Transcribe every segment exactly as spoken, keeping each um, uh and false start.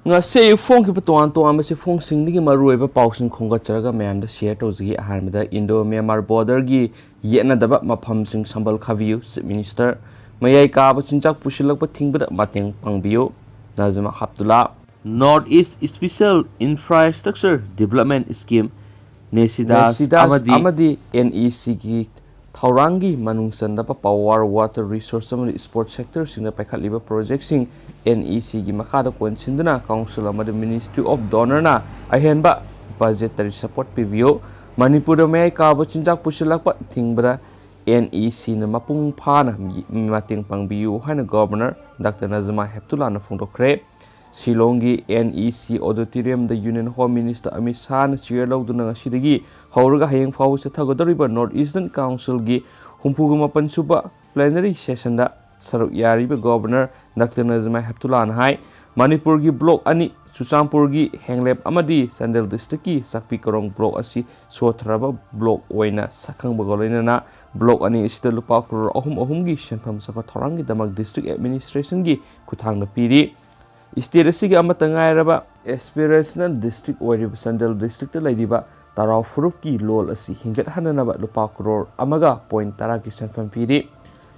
ꯉꯁꯤ ꯑꯌꯨꯛ ꯐꯣꯡꯈꯤꯕ ꯇꯣꯉꯥꯟ ꯇꯣꯉꯥꯟꯕ ꯆꯦꯐꯣꯡꯁꯤꯡꯗꯒꯤ ꯃꯔꯨꯑꯣꯏꯕ ꯄꯥꯎꯁꯤꯡ ꯈꯣꯝꯒꯠꯆꯔꯒ ꯃꯌꯥꯝꯗ ꯁꯤꯌꯔ ꯇꯧꯖꯒꯦ꯫ ꯑꯍꯥꯟꯕꯗ, ꯏꯟꯗꯣ ꯃ꯭ꯌꯥꯟꯃꯥꯔ ꯕꯣꯔꯗꯔꯒꯤ ꯌꯦꯠꯅꯗꯕ ꯃꯐꯝꯁꯤꯡ ꯁꯝꯕꯜ ꯈꯥꯕꯤꯌꯨ꯫ ꯆꯤꯐ ꯃꯤꯅꯤꯁꯇꯔ, ꯃꯌꯥꯏ ꯀꯥꯕ ꯆꯤꯟꯖꯥꯛ ꯄꯨꯁꯤꯜꯂꯛꯄ ꯊꯤꯡꯕꯗ ꯃꯇꯦꯡ ꯄꯥꯡꯕꯤꯌꯨ꯫ ꯅꯖꯃꯥ ꯍꯦꯞꯇꯨꯂꯥ꯫ North East Special Infrastructure Development Scheme, NESIDAS, NESIDAS ꯑꯃꯗꯤ ꯑꯃꯗꯤ NEC ꯒꯤ ꯊꯧꯔꯥꯡꯒꯤ ꯃꯅꯨꯡ ꯆꯟꯗꯕ power, water resource ꯑꯃꯗꯤ sports sector ꯁꯤꯡꯗ ꯄꯥꯏꯈꯠꯂꯤꯕ ꯄ꯭ꯔꯣꯖꯦꯛꯁꯤꯡ NEC ꯒꯤ ꯃꯈꯥꯗ ꯀꯣꯟꯁꯤꯟꯗꯨꯅ council ꯑꯃꯗꯤ Ministry of DoNER ꯅ ꯑꯍꯦꯟꯕ budgetary support ꯄꯤꯕꯤꯌꯨ꯫ ꯃꯅꯤꯄꯨꯔꯗ ꯃꯌꯥꯏ ꯀꯥꯕ ꯆꯤꯟꯖꯥꯛ ꯄꯨꯁꯤꯜꯂꯛꯄ ꯊꯤꯡꯕꯗ NEC ꯅ ꯃꯄꯨꯡ ꯐꯥꯅ ꯃꯇꯦꯡ ꯄꯥꯡꯕꯤꯌꯨ ꯍꯥꯏꯅ Governor Doctor Najma ꯍꯦꯞꯇꯨꯂꯥꯅ ꯐꯣꯡꯗꯣꯛꯈ꯭ꯔꯦ꯫ ꯁꯤꯂꯣꯡꯒꯤ NEC auditorium ꯗ Union Home Minister Amit ꯁꯥꯍꯅ chair ꯂꯧꯗꯨꯅ ꯉꯁꯤꯗꯒꯤ ꯍꯧꯔꯒ ꯍꯌꯦꯡ ꯐꯥꯎꯕ ꯆꯠꯊꯒꯗꯧꯔꯤꯕ North Eastern Council ꯒꯤ ꯍꯨꯝꯐꯨꯒ ꯃꯥꯄꯟ ꯁꯨꯕ plenary session ꯗ ꯁꯔꯨꯛ ꯌꯥꯔꯤꯕ Governor Doctor ꯅꯖꯃꯥ ꯍꯦꯞꯇꯨꯂꯥꯅ ꯍꯥꯏ, ꯃꯅꯤꯄꯨꯔꯒꯤ block ꯑꯅꯤ, ꯆꯨꯔꯆꯥꯟꯄꯨꯔꯒꯤ ꯍꯦꯡꯂꯦꯞ ꯑꯃꯗꯤ ꯆꯥꯟꯗꯦꯜ district ꯀꯤ ꯆꯥꯛꯄꯤ ꯀꯣꯔꯣꯡ block ꯑꯁꯤ ꯁꯣꯠꯊꯔꯕ block ꯑꯣꯏꯅ ꯁꯛꯈꯪꯕꯒ ꯂꯣꯏꯅꯅ block ꯑꯅꯤ ꯑꯁꯤꯗ ꯂꯨꯄꯥ ꯀ꯭ꯔꯣꯔ ꯑꯍꯨꯝ ꯑꯍꯨꯝꯒꯤ ꯁꯦꯟꯐꯝ ꯆꯥꯎꯈꯠ ꯊꯧꯔꯥꯡꯒꯤꯗꯃꯛ district administration ꯒꯤ ꯈꯨꯠꯊꯥꯡꯗ ꯄꯤꯔꯤ꯫ State ꯑꯁꯤꯒꯤ ꯑꯃꯠꯇ ꯉꯥꯏꯔꯕ aspirational district ꯑꯣꯏꯔꯤꯕ ꯆꯥꯟꯗꯦꯜ district ꯇ ꯂꯩꯔꯤꯕ ꯇꯔꯥꯎ ꯐꯨꯔꯨꯞꯀꯤ ꯂꯣꯜ ꯑꯁꯤ ꯍꯤꯡꯒꯠꯍꯟꯅꯅꯕ ꯂꯨꯄꯥ ꯀ꯭ꯔꯣꯔ ꯑꯃꯒ ꯄꯣꯏꯟ ꯇꯔꯥꯒꯤ ꯁꯦꯟꯐꯝ ꯄꯤꯔꯤ꯫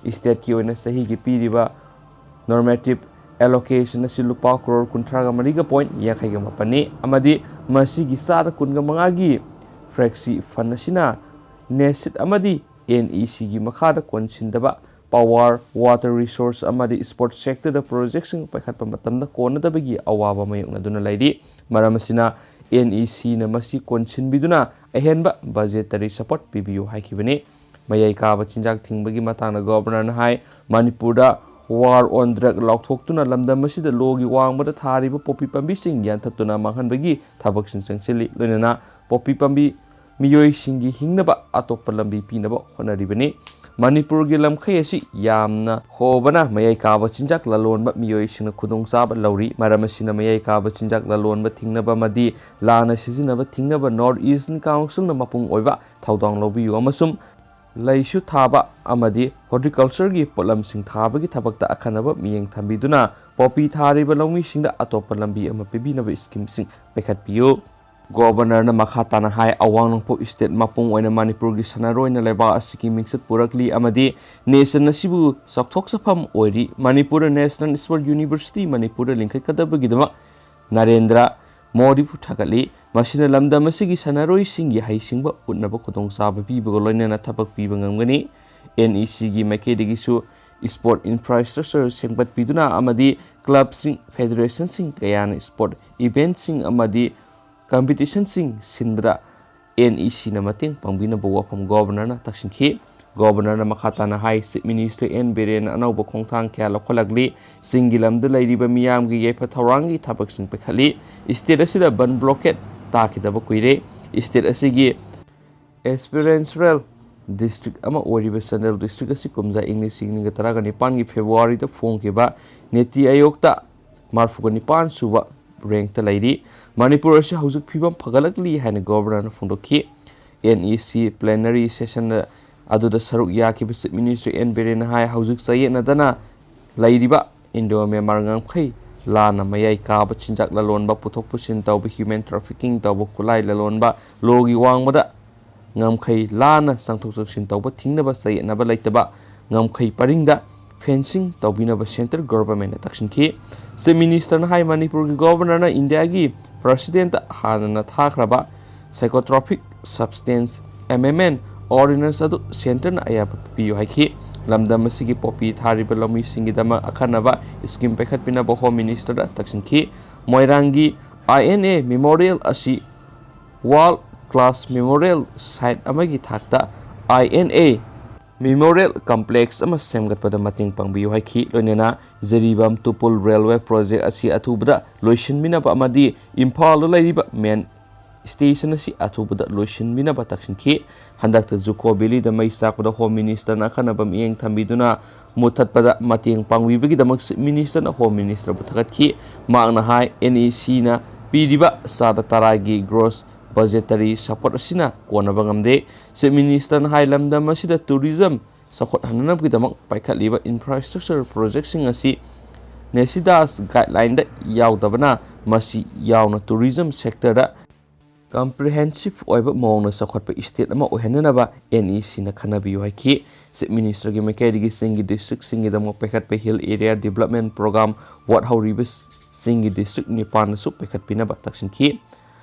State ꯀꯤ ꯑꯣꯏꯅ ꯆꯍꯤꯒꯤ ꯄꯤꯔꯤꯕ normative allocation ꯑꯁꯤ ꯂꯨꯄꯥ ꯀ꯭ꯔꯣꯔ ꯀꯨꯟꯊ꯭ꯔꯥꯒ ꯃꯔꯤꯒ ꯄꯣꯏꯟ ꯌꯥꯡꯈꯩꯒ ꯃꯥꯄꯟꯅꯤ ꯑꯃꯗꯤ ꯃꯁꯤꯒꯤ ꯆꯥꯗ ꯀꯨꯟꯒ ꯃꯉꯥꯒꯤ flexi fund ꯑꯁꯤꯅ NESIDAS ꯑꯃꯗꯤ NEC ꯒꯤ ꯃꯈꯥꯗ ꯀꯣꯟꯁꯤꯟꯗꯕ power, water resource ꯑꯃꯗꯤ sports sector ꯗ project ꯁꯤꯡ ꯄꯥꯏꯈꯠꯄ ꯃꯇꯝꯗ ꯀꯣꯟꯅꯗꯕꯒꯤ ꯑꯋꯥꯕ ꯃꯥꯌꯣꯛꯅꯗꯨꯅ ꯂꯩꯔꯤ꯫ ꯃꯔꯝ ꯑꯁꯤꯅ NEC ꯅ ꯃꯁꯤ ꯀꯣꯟꯁꯤꯟꯕꯤꯗꯨꯅ ꯑꯍꯦꯟꯕ budgetary support ꯄꯤꯕꯤꯌꯨ ꯍꯥꯏꯈꯤꯕꯅꯤ꯫ ꯃꯌꯥꯏ ꯀꯥꯕ ꯆꯤꯟꯖꯥꯛ ꯊꯤꯡꯕꯒꯤ ꯃꯇꯥꯡꯗ Governor ꯅ ꯍꯥꯏ, ꯃꯅꯤꯄꯨꯔꯗ war on drug ꯂꯥꯎꯊꯣꯛꯇꯨꯅ ꯂꯝꯗꯝ ꯑꯁꯤꯗ ꯂꯣꯒꯤ ꯋꯥꯡꯃꯗ ꯊꯥꯔꯤꯕ ꯄꯣꯄꯤ ꯄꯥꯝꯕꯤꯁꯤꯡ ꯌꯥꯟꯊꯠꯇꯨꯅ ꯃꯥꯡꯍꯟꯕꯒꯤ ꯊꯕꯛꯁꯤꯡ ꯆꯪꯁꯤꯜꯂꯤ꯫ ꯂꯣꯏꯅꯅ ꯄꯣꯄꯤ ꯄꯥꯝꯕꯤ ꯃꯤꯑꯣꯏꯁꯤꯡꯒꯤ ꯍꯤꯡꯅꯕ ꯑꯇꯣꯞꯄ ꯂꯝꯕꯤ ꯄꯤꯅꯕ ꯍꯣꯠꯅꯔꯤꯕꯅꯤ꯫ ꯃꯅꯤꯄꯨꯔꯒꯤ ꯂꯝꯈꯩ ꯑꯁꯤ ꯌꯥꯝꯅ ꯍꯣꯕꯅ ꯃꯌꯥꯏ ꯀꯥꯕ ꯆꯤꯟꯖꯥꯛ ꯂꯂꯣꯟꯕ ꯃꯤꯑꯣꯏꯁꯤꯡꯅ ꯈꯨꯗꯣꯡꯆꯥꯕ ꯂꯧꯔꯤ꯫ ꯃꯔꯝ ꯑꯁꯤꯅ ꯃꯌꯥꯏ ꯀꯥꯕ ꯆꯤꯟꯖꯥꯛ ꯂꯂꯣꯟꯕ ꯊꯤꯡꯅꯕ ꯑꯃꯗꯤ ꯂꯥꯟꯅ ꯁꯤꯖꯤꯟꯅꯕ ꯊꯤꯡꯅꯕ North Eastern Council ꯅ ꯃꯄꯨꯡ ꯑꯣꯏꯕ ꯊꯧꯗꯥꯡ ꯂꯧꯕꯤꯌꯨ ꯑꯃꯁꯨꯡ ꯂꯩꯁꯨ ꯊꯥꯕ ꯑꯃꯗꯤ ꯍꯣꯔꯇꯤꯀꯜꯆꯔꯒꯤ ꯄꯣꯠꯂꯝꯁꯤꯡ ꯊꯥꯕꯒꯤ ꯊꯕꯛꯇ ꯑꯈꯟꯅꯕ ꯃꯤꯠꯌꯦꯡ ꯊꯝꯕꯤꯗꯨꯅ ꯄꯣꯄꯤ ꯊꯥꯔꯤꯕ ꯂꯧꯃꯤꯁꯤꯡꯗ ꯑꯇꯣꯞꯄ ꯂꯝꯕꯤ ꯑꯃ ꯄꯤꯕꯤꯅꯕ ꯁ꯭ꯀꯤꯝꯁꯤꯡ ꯄꯥꯏꯈꯠꯄꯤꯌꯨ꯫ ꯒꯣꯕꯔꯅꯔꯅ ꯃꯈꯥ ꯇꯥꯅ ꯍꯥꯏ, ꯑꯋꯥꯡ ꯅꯣꯡꯄꯣꯛ ꯁ꯭ꯇꯦꯠ ꯃꯄꯨꯡ ꯑꯣꯏꯅ ꯃꯅꯤꯄꯨꯔꯒꯤ ꯁꯥꯟꯅꯔꯣꯏꯅ ꯂꯩꯕꯥꯛ ꯑꯁꯤꯒꯤ ꯃꯤꯡꯆꯠ ꯄꯨꯔꯛꯂꯤ ꯑꯃꯗꯤ ꯅꯦꯁꯟ ꯑꯁꯤꯕꯨ ꯆꯥꯎꯊꯣꯛꯆꯐꯝ ꯑꯣꯏꯔꯤ꯫ ꯃꯅꯤꯄꯨꯔꯗ ꯅꯦꯁꯅꯦꯜ ꯁ꯭ꯄꯣꯔꯠ ꯌꯨꯅꯤꯚꯔꯁꯤꯇꯤ ꯃꯅꯤꯄꯨꯔꯗ ꯂꯤꯡꯈꯠꯀꯗꯕꯒꯤꯗꯃꯛ ꯅꯔꯦꯟꯗ꯭ꯔ ꯃꯣꯗꯤꯕꯨ ꯊꯥꯒꯠꯂꯤ꯫ ꯃꯁꯤꯅ ꯂꯝꯗꯝ ꯑꯁꯤꯒꯤ ꯁꯥꯟꯅꯔꯣꯏꯁꯤꯡꯒꯤ ꯍꯩꯁꯤꯡꯕ ꯎꯠꯅꯕ ꯈꯨꯗꯣꯡꯆꯥꯕ ꯄꯤꯕꯒ ꯂꯣꯏꯅꯅ ꯊꯕꯛ ꯄꯤꯕ ꯉꯝꯒꯅꯤ꯫ ꯑꯦꯟ ꯏ ꯁꯤꯒꯤ ꯃꯥꯏꯀꯩꯗꯒꯤꯁꯨ ꯁ꯭ꯄꯣꯔꯠ ꯏꯟꯐ꯭ꯔꯥꯁ꯭ꯇ꯭ꯔꯛꯆꯔ ꯁꯦꯝꯒꯠꯄꯤꯗꯨꯅ ꯑꯃꯗꯤ ꯀ꯭ꯂꯕꯁꯤꯡ, ꯐꯦꯗꯔꯦꯁꯟꯁꯤꯡ ꯀꯌꯥꯅ ꯁ꯭ꯄꯣꯔꯠ ꯏꯚꯦꯟꯠꯁꯤꯡ ꯑꯃꯗꯤ ꯀꯝꯄꯤꯇꯤꯁꯟꯁꯤꯡ ꯁꯤꯟꯕꯗ ꯑꯦꯟ ꯏ ꯁꯤꯅ ꯃꯇꯦꯡ ꯄꯥꯡꯕꯤꯅꯕ ꯋꯥꯐꯝ ꯒꯣꯕꯔꯅꯔꯅ ꯇꯛꯁꯤꯟꯈꯤ꯫ ꯒꯣꯕꯔꯅꯔꯅ ꯃꯈꯥ ꯇꯥꯅ ꯍꯥꯏ, ꯆꯤꯐ ꯃꯤꯅꯤꯁꯇꯔ ꯑꯦꯟ ꯕꯤꯔꯦꯟꯅ ꯑꯅꯧꯕ ꯈꯣꯡꯊꯥꯡ ꯀꯌꯥ ꯂꯧꯈꯠꯂꯛꯂꯤ꯫ ꯆꯤꯡꯒꯤ ꯂꯝꯗ ꯂꯩꯔꯤꯕ ꯃꯤꯌꯥꯝꯒꯤ ꯌꯥꯏꯐ ꯊꯧꯔꯥꯡꯒꯤ ꯊꯕꯛꯁꯤꯡ ꯄꯥꯏꯈꯠꯂꯤ꯫ ꯁ꯭ꯇꯦꯠ ꯑꯁꯤꯗ ꯕꯟ ꯕ꯭ꯂꯣꯀꯦꯠ ꯇꯥꯈꯤꯗꯕ ꯀꯨꯏꯔꯦ꯫ ꯁ꯭ꯇꯦꯠ ꯑꯁꯤꯒꯤ ꯑꯦꯁꯄꯤꯔꯦꯟꯁꯔꯦꯜ ꯗꯤꯁꯇ꯭ꯔꯤꯛ ꯑꯃ ꯑꯣꯏꯔꯤꯕ ꯆꯥꯟꯗꯦꯜ ꯗꯤꯁꯇ꯭ꯔꯤꯛ ꯑꯁꯤ ꯀꯨꯝꯖꯥ ꯏꯪ ꯂꯤꯁꯤꯡ ꯑꯅꯤꯒ ꯇꯔꯥꯒ ꯅꯤꯄꯥꯟꯒꯤ ꯐꯦꯕ꯭ꯔꯨꯋꯥꯔꯤꯗ ꯐꯣꯡꯈꯤꯕ ꯅꯤꯇꯤ ꯑꯥꯌꯣꯒꯇ ꯃꯔꯤꯐꯨꯒ ꯅꯤꯄꯥꯟ ꯁꯨꯕ ꯔꯦꯡꯛꯇ ꯂꯩꯔꯤ꯫ ꯃꯅꯤꯄꯨꯔ ꯑꯁꯤ ꯍꯧꯖꯤꯛ ꯐꯤꯕꯝ ꯐꯒꯠꯂꯛꯂꯤ ꯍꯥꯏꯅ ꯒꯣꯕꯔꯅꯔꯅ ꯐꯣꯡꯗꯣꯛꯈꯤ꯫ ꯑꯦꯟ ꯏ ꯁꯤ ꯄ꯭ꯂꯦꯅꯔꯤ ꯁꯦꯁꯟ ꯑꯗꯨꯗ ꯁꯔꯨꯛ ꯌꯥꯈꯤꯕ ꯆꯤꯐ ꯃꯤꯅꯤꯁꯇꯔ ꯑꯦꯟ ꯕꯤꯔꯦꯟꯅ ꯍꯥꯏ, ꯍꯧꯖꯤꯛ ꯆꯌꯦꯠꯅꯗꯅ ꯂꯩꯔꯤꯕ ꯏꯟꯗꯣ ꯃ꯭ꯌꯥꯟꯃꯥꯔ ꯉꯝꯈꯩ ꯂꯥꯟꯅ ꯃꯌꯥꯏ ꯀꯥꯕ ꯆꯤꯟꯖꯥꯛ ꯂꯂꯣꯟꯕ, ꯄꯨꯊꯣꯛ ꯄꯨꯁꯤꯟ ꯇꯧꯕ, ꯍ꯭ꯌꯨꯃꯦꯟ ꯇ꯭ꯔꯥꯐꯤꯀꯤꯡ ꯇꯧꯕ, ꯈꯨꯠꯂꯥꯏ ꯂꯂꯣꯟꯕ, ꯂꯣꯒꯤ ꯋꯥꯡꯃꯗ ꯉꯝꯈꯩ ꯂꯥꯟꯅ ꯆꯪꯊꯣꯛ ꯆꯪꯁꯤꯟ ꯇꯧꯕ ꯊꯤꯡꯅꯕ ꯆꯌꯦꯠꯅꯕ ꯂꯩꯇꯕ ꯉꯝꯈꯩ ꯄꯔꯤꯡꯗ ꯐꯦꯟꯁꯤꯡ ꯇꯧꯕꯤꯅꯕ ꯁꯦꯟꯇ꯭ꯔꯦꯜ ꯒꯣꯚꯔꯟꯃꯦꯟꯠꯅ ꯇꯛꯁꯤꯟꯈꯤ꯫ ꯆꯤꯐ ꯃꯤꯅꯤꯁꯇꯔꯅ ꯍꯥꯏ, ꯃꯅꯤꯄꯨꯔꯒꯤ ꯒꯣꯚꯔꯅꯔꯅ ꯏꯟꯗꯤꯌꯥꯒꯤ ꯄ꯭ꯔꯁꯤꯗꯦꯟꯠꯇ ꯍꯥꯟꯅꯅ ꯊꯥꯈ꯭ꯔꯕ ꯁꯥꯏꯀꯣꯇ꯭ꯔꯣꯄꯤꯛ substance, M M and, ordinance ꯑꯗꯨ ꯁꯦꯟꯇꯔꯅ ꯑꯌꯥꯕ ꯄꯤꯕꯤꯌꯨ ꯍꯥꯏꯈꯤ꯫ ꯂꯝꯗꯝ ꯑꯁꯤꯒꯤ ꯄꯣꯄꯤ ꯊꯥꯔꯤꯕ ꯂꯧꯃꯤꯁꯤꯡꯒꯤꯗꯃꯛ ꯑꯈꯟꯅꯕ ꯁ꯭ꯀꯤꯝ ꯄꯥꯏꯈꯠꯄꯤꯅꯕ ꯍꯣꯝ ꯃꯤꯅꯤꯁꯇꯔꯗ ꯇꯛꯁꯤꯟꯈꯤ꯫ ꯃꯣꯏꯔꯥꯡꯒꯤ ꯑꯥꯏ ꯑꯦꯟ ꯑꯦ ꯃꯦꯃꯣꯔꯤꯌꯦꯜ ꯑꯁꯤ ꯋꯥꯔꯜꯗ ꯀ꯭ꯂꯥꯁ ꯃꯦꯃꯣꯔꯤꯌꯦꯜ ꯁꯥꯏꯠ ꯑꯃꯒꯤ ꯊꯥꯛꯇ ꯑꯥꯏ ꯑꯦꯟ ꯑꯦ ꯃꯦꯃꯣꯔꯤꯌꯦꯜ ꯀꯝꯄ꯭ꯂꯦꯛꯁ ꯑꯃ ꯁꯦꯝꯒꯠꯄꯗ ꯃꯇꯦꯡ ꯄꯥꯡꯕꯤꯌꯨ ꯍꯥꯏꯈꯤ꯫ ꯂꯣꯏꯅꯅ ꯖꯤꯔꯤꯕꯥꯝ ꯇꯨꯄꯨꯜ ꯔꯦꯜꯋꯦ ꯄ꯭ꯔꯣꯖꯦꯛ ꯑꯁꯤ ꯑꯊꯨꯕꯗ ꯂꯣꯏꯁꯤꯟꯕꯤꯅꯕ ꯑꯃꯗꯤ ꯏꯝꯐꯥꯜꯗ ꯂꯩꯔꯤꯕ ꯃꯦꯟ ꯁ꯭ꯇꯦꯁꯟ ꯑꯁꯤ ꯑꯊꯨꯕꯗ ꯂꯣꯏꯁꯤꯟꯕꯤꯅꯕ ꯇꯛꯁꯤꯟꯈꯤ꯫ ꯍꯟꯗꯛꯇ ꯖꯨꯀꯣ ꯚꯦꯂꯤꯗ ꯃꯩ ꯆꯥꯛꯄꯗ ꯍꯣꯝ ꯃꯤꯅꯤꯁꯇꯔꯅ ꯑꯈꯟꯅꯕ ꯃꯤꯠꯌꯦꯡ ꯊꯝꯕꯤꯗꯨꯅ ꯃꯨꯠꯊꯠꯄꯗ ꯃꯇꯦꯡ ꯄꯥꯡꯕꯤꯕꯒꯤꯗꯃꯛ ꯆꯤꯐ ꯃꯤꯅꯤꯁꯇꯔꯅ ꯍꯣꯝ ꯃꯤꯅꯤꯁꯇꯔꯕꯨ ꯊꯥꯒꯠꯈꯤ꯫ ꯃꯍꯥꯛꯅ ꯍꯥꯏ, ꯑꯦꯟ ꯏ ꯁꯤꯅ ꯄꯤꯔꯤꯕ ꯆꯥꯗ ꯇꯔꯥꯒꯤ ꯒ꯭ꯔꯣꯁ Budgetary support ꯑꯁꯤꯅ ꯀꯣꯟꯅꯕ ꯉꯝꯗꯦ꯫ Chief Ministerꯅ ꯍꯥꯏ, ꯂꯝꯗꯝ ꯑꯁꯤꯗ tourism ꯆꯥꯎꯈꯠꯍꯟꯅꯕꯒꯤꯗꯃꯛ ꯄꯥꯏꯈꯠꯂꯤꯕ infrastructure projectꯁꯤꯡ ꯑꯁꯤ NESIDA's guidelineꯗ ꯌꯥꯎꯗꯕꯅ ꯃꯁꯤ ꯌꯥꯎꯅ tourism sectorꯗ comprehensive ꯑꯣꯏꯕ ꯃꯑꯣꯡꯗ ꯆꯥꯎꯈꯠꯄ state ꯑꯃ ꯑꯣꯏꯍꯟꯅꯅꯕ NECꯅ ꯈꯟꯅꯕꯤꯌꯨ ꯍꯥꯏꯈꯤ꯫ Chief Ministerꯒꯤ ꯃꯥꯏꯀꯩꯗꯒꯤ ꯆꯤꯡꯒꯤ districtꯁꯤꯡꯒꯤꯗꯃꯛ ꯄꯥꯏꯈꯠꯄ Hill Area Development Program ꯋꯥꯠꯍꯧꯔꯤꯕ ꯆꯤꯡꯒꯤ district ꯅꯤꯄꯥꯟꯗꯁꯨ ꯄꯥꯏꯈꯠꯄꯤꯅꯕ ꯇꯛꯁꯤꯟꯈꯤ꯫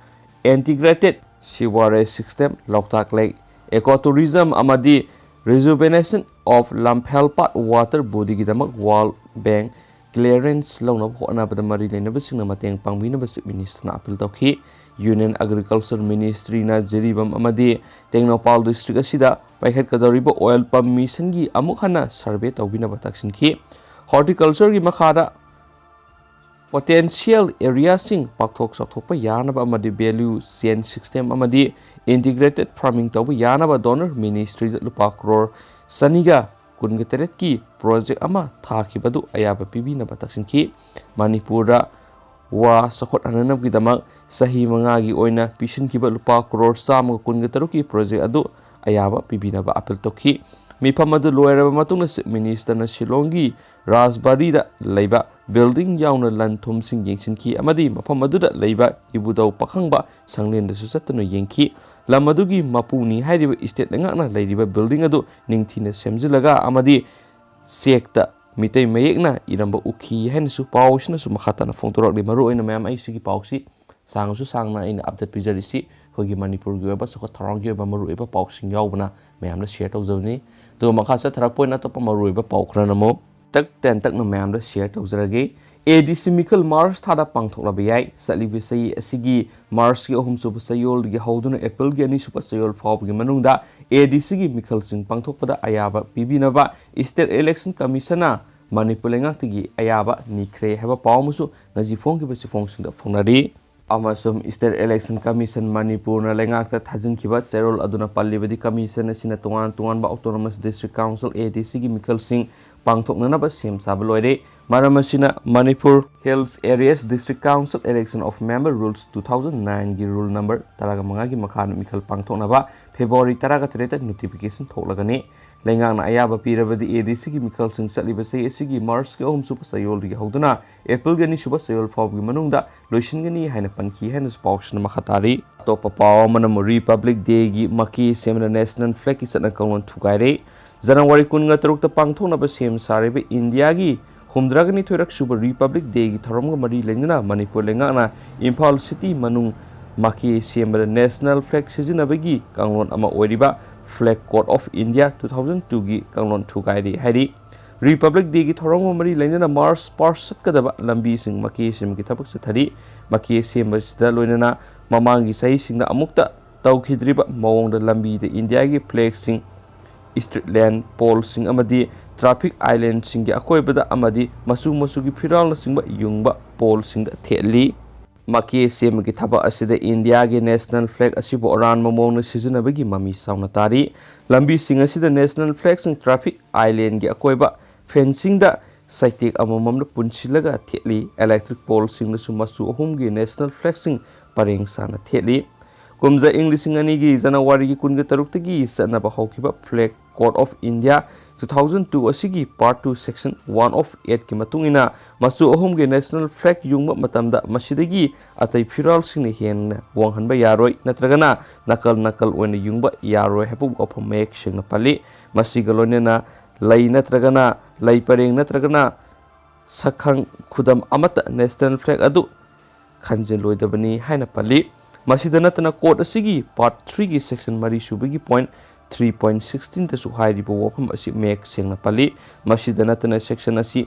Integrated sewerage system, ꯂꯣꯛꯇꯥꯛ Lake, ecotourism ꯑꯃꯗꯤ rejuvenation of ꯂꯝꯐꯦꯜꯄꯥꯠ water bodyꯒꯤꯗꯃꯛ World Bank clearance ꯂꯧꯅꯕ ꯍꯣꯠꯅꯕꯗ ꯃꯔꯤ ꯂꯩꯅꯕꯁꯤꯡꯅ ꯃꯇꯦꯡ ꯄꯥꯡꯕꯤꯅꯕ Chief Ministerꯅ appeal ꯇꯧꯈꯤ꯫ Union Agriculture Ministryꯅ ꯖꯤꯔꯤꯕꯥꯝ ꯑꯃꯗꯤ ꯇꯦꯡꯅꯧꯄꯥꯜ district ꯑꯁꯤꯗ ꯄꯥꯏꯈꯠꯀꯗꯧꯔꯤꯕ oil pump missionꯒꯤ ꯑꯃꯨꯛ ꯍꯟꯅ survey ꯇꯧꯕꯤꯅꯕ ꯇꯛꯁꯤꯟꯈꯤ꯫ Horticultureꯒꯤ ꯃꯈꯥꯗ potential areaꯁꯤꯡ ꯄꯥꯛꯊꯣꯛ ꯆꯥꯎꯊꯣꯛꯄ ꯌꯥꯅꯕ ꯑꯃꯗꯤ value chain system ꯑꯃꯗꯤ integrated farming ꯇꯧꯕ ꯌꯥꯅꯕ DoNER Ministryꯗ ꯂꯨꯄꯥ ꯀ꯭ꯔꯣꯔ ꯆꯅꯤꯒ ꯀꯨꯟꯒ ꯇꯔꯦꯠꯀꯤ project ꯑꯃ ꯊꯥꯈꯤꯕ ꯑꯗꯨ ꯑꯌꯥꯕ ꯄꯤꯕꯤꯅꯕ ꯇꯛꯁꯤꯟꯈꯤ꯫ ꯃꯅꯤꯄꯨꯔꯗ ꯋꯥ ꯆꯥꯎꯈꯠꯍꯟꯅꯕꯒꯤꯗꯃꯛ ꯆꯍꯤ ꯃꯉꯥꯒꯤ ꯑꯣꯏꯅ ꯄꯤꯁꯤꯟꯈꯤꯕ ꯂꯨꯄꯥ ꯀ꯭ꯔꯣꯔ ꯆꯥꯝꯃꯒ ꯀꯨꯟꯒ ꯇꯔꯨꯛꯀꯤ project ꯑꯗꯨ ꯑꯌꯥꯕ ꯄꯤꯕꯤꯅꯕ appeal ꯇꯧꯈꯤ꯫ ꯃꯤꯐꯝ ꯑꯗꯨ ꯂꯣꯏꯔꯕ ꯃꯇꯨꯡꯗ Chief Ministerꯅ ꯁꯤꯂꯣꯡꯒꯤ ꯔꯥꯖꯕꯥꯔꯤꯗ ꯂꯩꯕ building ꯌꯥꯎꯅ ꯂꯟ ꯊꯨꯝꯁꯤꯡ ꯌꯦꯡꯁꯤꯟꯈꯤ ꯑꯃꯗꯤ ꯃꯐꯝ ꯑꯗꯨꯗ ꯂꯩꯕ ꯏꯕꯨꯙꯧ ꯄꯥꯈꯪꯕ ꯁꯪꯂꯦꯟꯗꯁꯨ ꯆꯠꯇꯨꯅ ꯌꯦꯡꯈꯤ꯫ ꯂꯝ ꯑꯗꯨꯒꯤ ꯃꯄꯨꯅꯤ ꯍꯥꯏꯔꯤꯕ state ꯂꯩꯉꯥꯛꯅ ꯂꯩꯔꯤꯕ building ꯑꯗꯨ ꯅꯤꯡꯊꯤꯅ ꯁꯦꯝꯖꯤꯜꯂꯒ ꯑꯃꯗꯤ ꯆꯦꯛꯇ ꯃꯤꯇꯩ ꯃꯌꯦꯛꯅ ꯏꯔꯝꯕ ꯎꯈꯤ ꯍꯥꯏꯅꯁꯨ ꯄꯥꯎꯁꯤꯅꯁꯨ ꯃꯈꯥ ꯇꯥꯅ ꯐꯣꯡꯗꯣꯔꯛꯂꯤ꯫ ꯃꯔꯨꯑꯣꯏꯅ ꯃꯌꯥꯝ, ꯑꯩ ꯁꯤꯒꯤ ꯄꯥꯎꯁꯤ ꯁꯥꯡꯉꯁꯨ ꯁꯥꯡꯅ ꯑꯩꯅ update ꯄꯤꯖꯔꯤꯁꯤ ꯑꯩꯈꯣꯏꯒꯤ ꯃꯅꯤꯄꯨꯔꯒꯤ ꯑꯣꯏꯕ ꯆꯥꯎꯈꯠ ꯊꯧꯔꯥꯡꯒꯤ ꯑꯣꯏꯕ ꯃꯔꯨꯑꯣꯏꯕ ꯄꯥꯎꯁꯤꯡ ꯌꯥꯎꯕꯅ ꯃꯌꯥꯝꯗ share ꯇꯧꯖꯕꯅꯤ꯫ ꯑꯗꯨꯒ ꯃꯈꯥ ꯆꯠꯊꯔꯛꯄ ꯑꯣꯏꯅ ꯑꯇꯣꯞꯄ ꯃꯔꯨꯑꯣꯏꯕ ꯄꯥꯎ ꯈꯔꯅ ꯑꯃꯨꯛ ꯇꯛ ꯇꯦꯟ ꯇꯛꯅ ꯃꯌꯥꯝꯗ share ꯇꯧꯖꯔꯒꯦ꯫ ADC ꯃꯤꯈꯜ March ꯊꯥꯗ ꯄꯥꯡꯊꯣꯛꯂꯕ ꯌꯥꯏ꯫ ꯆꯠꯂꯤꯕ ꯆꯍꯤ ꯑꯁꯤꯒꯤ Marchꯀꯤ ꯑꯍꯨꯝꯁꯨꯕ ꯆꯌꯣꯜꯗꯒꯤ ꯍꯧꯗꯨꯅ Aprilꯒꯤ ꯑꯅꯤꯁꯨꯕ ꯆꯌꯣꯜ ꯐꯥꯎꯕꯒꯤ ꯃꯅꯨꯡꯗ ADCꯒꯤ ꯃꯤꯈꯜꯁꯤꯡ ꯄꯥꯡꯊꯣꯛꯄꯗ ꯑꯌꯥꯕ ꯄꯤꯕꯤꯅꯕ State Election Commissionꯅ ꯃꯅꯤꯄꯨꯔ ꯂꯩꯉꯥꯛꯇꯒꯤ ꯑꯌꯥꯕ ꯅꯤꯈ꯭ꯔꯦ ꯍꯥꯏꯕ ꯄꯥꯎ ꯑꯃꯁꯨ ꯉꯁꯤ ꯐꯣꯡꯈꯤꯕ ꯆꯦꯐꯣꯡꯁꯤꯡꯗ ꯐꯣꯡꯅꯔꯤ꯫ ꯑꯃꯁꯨꯡ State Election Commission ꯃꯅꯤꯄꯨꯔꯅ ꯂꯩꯉꯥꯛꯇ ꯊꯥꯖꯤꯟꯈꯤꯕ ꯆꯦꯔꯣꯜ ꯑꯗꯨꯅ ꯄꯜꯂꯤꯕꯗꯤ, Commission ꯑꯁꯤꯅ ꯇꯣꯉꯥꯟ ꯇꯣꯉꯥꯟꯕ Autonomous District Council, ADCꯒꯤ ꯃꯤꯈꯜꯁꯤꯡ ꯄꯥꯡꯊꯣꯛꯅꯅꯕ ꯁꯦꯝ ꯁꯥꯕ ꯂꯣꯏꯔꯦ꯫ ꯃꯔꯝ ꯑꯁꯤꯅ Manipur Hills Areas District Council Election of Member Rules two thousand nine ꯒꯤ rule number ꯇꯔꯥꯃꯉꯥꯒꯤ ꯃꯈꯥꯗ ꯃꯤꯈꯜ ꯄꯥꯡꯊꯣꯛꯅꯕ February ꯇꯔꯥꯇꯔꯦꯠꯇ notification ꯊꯣꯛꯂꯒꯅꯤ꯫ ꯂꯩꯉꯥꯛꯅ ꯑꯌꯥꯕ ꯄꯤꯔꯕꯗꯤ ADCꯒꯤ ꯃꯤꯈꯜꯁꯤꯡ ꯆꯠꯂꯤꯕ ꯆꯍꯤ ꯑꯁꯤꯒꯤ Marchꯀꯤ ꯑꯍꯨꯝꯁꯨꯕ ꯆꯌꯣꯜꯗꯒꯤ ꯍꯧꯗꯨꯅ Aprilꯒꯤ ꯑꯅꯤꯁꯨꯕ ꯆꯌꯣꯜ ꯐꯥꯎꯕꯒꯤ ꯃꯅꯨꯡꯗ ꯂꯣꯏꯁꯤꯟꯒꯅꯤ ꯍꯥꯏꯅ ꯄꯟꯈꯤ ꯍꯥꯏꯅꯁꯨ ꯄꯥꯎꯁꯤꯅ ꯃꯈꯥ ꯇꯥꯔꯤ꯫ ꯑꯇꯣꯞꯄ ꯄꯥꯎ ꯑꯃꯅ ꯑꯃꯨꯛ Republic Dayꯒꯤ ꯃꯀꯦ ꯁꯦꯝꯕꯗ National Flagꯀꯤ ꯆꯠꯅ ꯀꯥꯡꯂꯣꯟ ꯊꯨꯒꯥꯏꯔꯦ꯫ January ꯀꯨꯟꯒ ꯇꯔꯨꯛꯇ ꯄꯥꯡꯊꯣꯛꯅꯕ ꯁꯦꯝ ꯁꯥꯔꯤꯕ ꯏꯟꯗꯤꯌꯥꯒꯤ ꯍꯨꯝꯗ꯭ꯔꯥꯒ ꯅꯤꯊꯣꯏꯔꯛ ꯁꯨꯕ Republic Dayꯒꯤ ꯊꯧꯔꯝꯒ ꯃꯔꯤ ꯂꯩꯅꯅ ꯃꯅꯤꯄꯨꯔ ꯂꯩꯉꯥꯛꯅ ꯏꯝꯐꯥꯜ city ꯃꯅꯨꯡ ꯃꯀꯦ ꯁꯦꯝꯕꯗ National Flag ꯁꯤꯖꯤꯟꯅꯕꯒꯤ ꯀꯥꯡꯂꯣꯟ ꯑꯃ ꯑꯣꯏꯔꯤꯕ Flag Code of India two thousand twoꯒꯤ ꯀꯥꯡꯂꯣꯟ ꯊꯨꯒꯥꯏꯔꯦ ꯍꯥꯏꯔꯤ꯫ Republic Dayꯒꯤ ꯊꯧꯔꯝꯒ ꯃꯔꯤ ꯂꯩꯅꯅ March past ꯆꯠꯀꯗꯕ ꯂꯝꯕꯤꯁꯤꯡ ꯃꯀꯦ ꯁꯦꯝꯕꯒꯤ ꯊꯕꯛ ꯆꯠꯊꯔꯤ꯫ ꯃꯀꯦ ꯁꯦꯝꯕꯁꯤꯗ ꯂꯣꯏꯅꯅ ꯃꯃꯥꯡꯒꯤ ꯆꯍꯤꯁꯤꯡꯗ ꯑꯃꯨꯛꯇ ꯇꯧꯈꯤꯗ꯭ꯔꯤꯕ ꯃꯑꯣꯡꯗ ꯂꯝꯕꯤꯗ ꯏꯟꯗꯤꯌꯥꯒꯤ flagꯁꯤꯡ, street lamp poleꯁꯤꯡ ꯑꯃꯗꯤ traffic islandꯁꯤꯡꯒꯤ ꯑꯀꯣꯏꯕꯗ ꯑꯃꯗꯤ ꯃꯆꯨ ꯃꯆꯨꯒꯤ ꯐꯤꯔꯥꯜꯅꯆꯤꯡꯕ ꯌꯨꯡꯕ poleꯁꯤꯡꯗ ꯊꯦꯠꯂꯤ꯫ ꯃꯀꯦ ꯁꯦꯝꯕꯒꯤ ꯊꯕꯛ ꯑꯁꯤꯗ ꯏꯟꯗꯤꯌꯥꯒꯤ National Flag ꯑꯁꯤꯕꯨ ꯑꯔꯥꯟꯕ ꯃꯑꯣꯡꯗ ꯁꯤꯖꯤꯟꯅꯕꯒꯤ ꯃꯃꯤ ꯆꯥꯎꯅ ꯇꯥꯔꯤ꯫ ꯂꯝꯕꯤꯁꯤꯡ ꯑꯁꯤꯗ National Flagꯁꯤꯡ traffic islandꯒꯤ ꯑꯀꯣꯏꯕ fencingꯗ ꯆꯩꯇꯦꯛ ꯑꯃꯃꯝꯗ ꯄꯨꯟꯁꯤꯜꯂꯒ ꯊꯦꯠꯂꯤ꯫ Electric poleꯁꯤꯡꯗꯁꯨ ꯃꯆꯨ ꯑꯍꯨꯝꯒꯤ National Flagꯁꯤꯡ ꯄꯔꯦꯡ ꯁꯥꯅ ꯊꯦꯠꯂꯤ꯫ ꯀꯨꯝꯖꯥ ꯏꯪ ꯂꯤꯁꯤꯡ ꯑꯅꯤꯒꯤ Januaryꯒꯤ ꯀꯨꯟꯒ ꯇꯔꯨꯛꯇꯒꯤ ꯆꯠꯅꯕ ꯍꯧꯈꯤꯕ Flag Code of India two thousand two ꯑꯁꯤꯒꯤ Part two Section one of eightꯀꯤ ꯃꯇꯨꯡ ꯏꯟꯅ ꯃꯆꯨ ꯑꯍꯨꯝꯒꯤ National Flag ꯌꯨꯡꯕ ꯃꯇꯝꯗ ꯃꯁꯤꯗꯒꯤ ꯑꯇꯩ ꯐꯤꯔꯥꯜꯁꯤꯡꯅ ꯍꯦꯟꯅ ꯋꯥꯡꯍꯟꯕ ꯌꯥꯔꯣꯏ ꯅꯠꯇ꯭ꯔꯒꯅ ꯅꯥꯀꯜ ꯅꯥꯀꯜ ꯑꯣꯏꯅ ꯌꯨꯡꯕ ꯌꯥꯔꯣꯏ ꯍꯥꯏꯕ ꯋꯥꯐꯝ ꯃꯌꯦꯛ ꯁꯦꯡꯅ ꯄꯜꯂꯤ꯫ ꯃꯁꯤꯒ ꯂꯣꯏꯅꯅ ꯂꯩ ꯅꯠꯇ꯭ꯔꯒꯅ ꯂꯩ ꯄꯔꯦꯡ ꯅꯠꯇ꯭ꯔꯒꯅ ꯁꯛꯈꯪ ꯈꯨꯗꯝ ꯑꯃꯠꯇ National Flag ꯑꯗꯨ ꯈꯟꯖꯤꯜꯂꯣꯏꯗꯕꯅꯤ ꯍꯥꯏꯅ ꯄꯜꯂꯤ꯫ ꯃꯁꯤꯗ ꯅꯠꯇꯅ code ꯑꯁꯤꯒꯤ Part threeꯒꯤ Section ꯃꯔꯤ ꯁꯨꯕꯒꯤ point three point sixteenꯗꯁꯨ ꯍꯥꯏꯔꯤꯕ ꯋꯥꯐꯝ ꯑꯁꯤ ꯃꯌꯦꯛ ꯁꯦꯡꯅ ꯄꯜꯂꯤ꯫ ꯃꯁꯤꯗ ꯅꯠꯇꯅ section ꯑꯁꯤ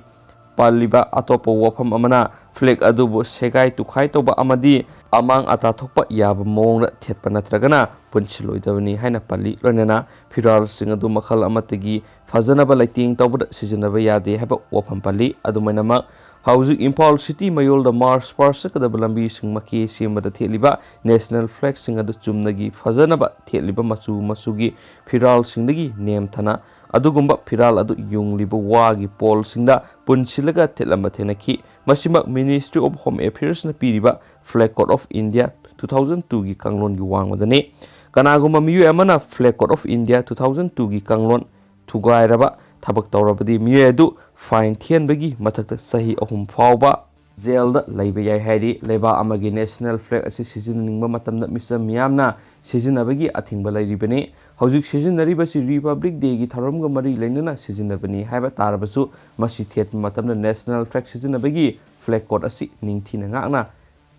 ꯄꯜꯂꯤꯕ ꯑꯇꯣꯞꯄ ꯋꯥꯐꯝ ꯑꯃꯅ flag ꯑꯗꯨꯕꯨ ꯁꯦꯒꯥꯏ ꯇꯨꯈꯥꯏ ꯇꯧꯕ ꯑꯃꯗꯤ ꯑꯃꯥꯡ ꯑꯇꯥ ꯊꯣꯛꯄ ꯌꯥꯕ ꯃꯑꯣꯡꯗ ꯊꯦꯠꯄ ꯅꯠꯇ꯭ꯔꯒꯅ ꯄꯨꯟꯁꯤꯜꯂꯣꯏꯗꯕꯅꯤ ꯍꯥꯏꯅ ꯄꯜꯂꯤ꯫ ꯂꯣꯏꯅꯅ ꯐꯤꯔꯥꯜꯁꯤꯡ ꯑꯗꯨ ꯃꯈꯜ ꯑꯃꯠꯇꯒꯤ ꯐꯖꯅꯕ ꯂꯩꯇꯦꯡ ꯇꯧꯕꯗ ꯁꯤꯖꯤꯟꯅꯕ ꯌꯥꯗꯦ ꯍꯥꯏꯕ ꯋꯥꯐꯝ ꯄꯜꯂꯤ꯫ ꯑꯗꯨꯃꯥꯏꯅꯃꯛ ꯍꯧꯖꯤꯛ ꯏꯝꯐꯥꯜ city ꯃꯌꯣꯜꯗ March past ꯆꯠꯀꯗꯕ ꯂꯝꯕꯤꯁꯤꯡ ꯃꯀꯦ ꯁꯦꯝꯕꯗ ꯊꯦꯠꯂꯤꯕ National Flagꯁꯤꯡ ꯑꯗꯨ ꯆꯨꯝꯅꯒꯤ ꯐꯖꯅꯕ ꯊꯦꯠꯂꯤꯕ ꯃꯆꯨ ꯃꯆꯨꯒꯤ ꯐꯤꯔꯥꯜꯁꯤꯡꯗꯒꯤ ꯅꯦꯝꯊꯅ ꯑꯗꯨꯒꯨꯝꯕ ꯐꯤꯔꯥꯜ ꯑꯗꯨ ꯌꯨꯡꯂꯤꯕ ꯋꯥꯒꯤ ꯄꯣꯜꯁꯤꯡꯗ ꯄꯨꯟꯁꯤꯜꯂꯒ ꯊꯦꯠꯂꯝꯕ ꯊꯦꯡꯅꯈꯤ꯫ ꯃꯁꯤꯃꯛ Ministry of Home Affairsꯅ ꯄꯤꯔꯤꯕ Flag Code of India two thousand twoꯒꯤ ꯀꯥꯡꯂꯣꯟꯒꯤ ꯋꯥꯡꯃꯗꯅꯤ꯫ ꯀꯅꯥꯒꯨꯝꯕ ꯃꯤꯑꯣꯏ ꯑꯃꯅ Flag Code of India two thousand twoꯒꯤ ꯀꯥꯡꯂꯣꯟ ꯊꯨꯒꯥꯏꯔꯕ ꯊꯕꯛ ꯇꯧꯔꯕꯗꯤ ꯃꯤꯑꯣꯏ ꯑꯗꯨ fine ꯊꯤꯍꯟꯕꯒꯤ ꯃꯊꯛꯇ ꯆꯍꯤ ꯑꯍꯨꯝ ꯐꯥꯎꯕ ꯖꯦꯜꯗ ꯂꯩꯕ ꯌꯥꯏ ꯍꯥꯏꯔꯤ꯫ ꯂꯩꯕꯥꯛ ꯑꯃꯒꯤ national flag ꯑꯁꯤ ꯁꯤꯖꯤꯟꯅꯅꯤꯡꯕ ꯃꯇꯝꯗ ꯃꯤꯆꯝ ꯃꯤꯌꯥꯝꯅ ꯁꯤꯖꯤꯟꯅꯕꯒꯤ ꯑꯊꯤꯡꯕ ꯂꯩꯔꯤꯕꯅꯤ꯫ ꯍꯧꯖꯤꯛ ꯁꯤꯖꯤꯟꯅꯔꯤꯕꯁꯤ Republic Dayꯒꯤ ꯊꯧꯔꯝꯒ ꯃꯔꯤ ꯂꯩꯅꯅ ꯁꯤꯖꯤꯟꯅꯕꯅꯤ ꯍꯥꯏꯕ ꯇꯥꯔꯕꯁꯨ, ꯃꯁꯤ ꯊꯦꯠꯄ ꯃꯇꯝꯗ national flag ꯁꯤꯖꯤꯟꯅꯕꯒꯤ flag code ꯑꯁꯤ ꯅꯤꯡꯊꯤꯅ ꯉꯥꯛꯅ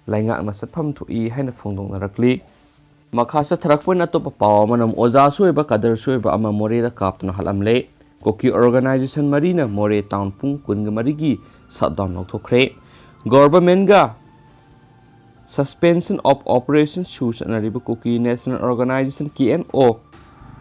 ꯂꯩꯉꯥꯛꯅ ꯆꯠꯐꯝ ꯊꯣꯛꯏ ꯍꯥꯏꯅ ꯐꯣꯡꯗꯣꯛꯅꯔꯛꯂꯤ꯫ ꯃꯈꯥ ꯆꯠꯊꯔꯛꯄ ꯑꯣꯏꯅ ꯑꯇꯣꯞꯄ ꯄꯥꯎ ꯑꯃꯅ ꯑꯣꯖꯥꯁꯨ ꯑꯣꯏꯕ ꯀꯗꯔꯁꯨ ꯑꯣꯏꯕ ꯑꯃ ꯃꯣꯔꯦꯗ ꯀꯥꯞꯇꯨꯅ ꯍꯥꯠꯂꯝꯂꯦ꯫ ꯀꯨꯀꯤ organization ꯃꯔꯤꯅ ꯃꯣꯔꯦ town ꯄꯨꯡ ꯀꯨꯟꯒ ꯃꯔꯤꯒꯤ shutdown ꯂꯧꯊꯣꯛꯈ꯭ꯔꯦ꯫ Governmentꯒ Suspension of Operation ꯁꯨ ꯆꯠꯅꯔꯤꯕ ꯀꯨꯀꯤ National Organization, KNO,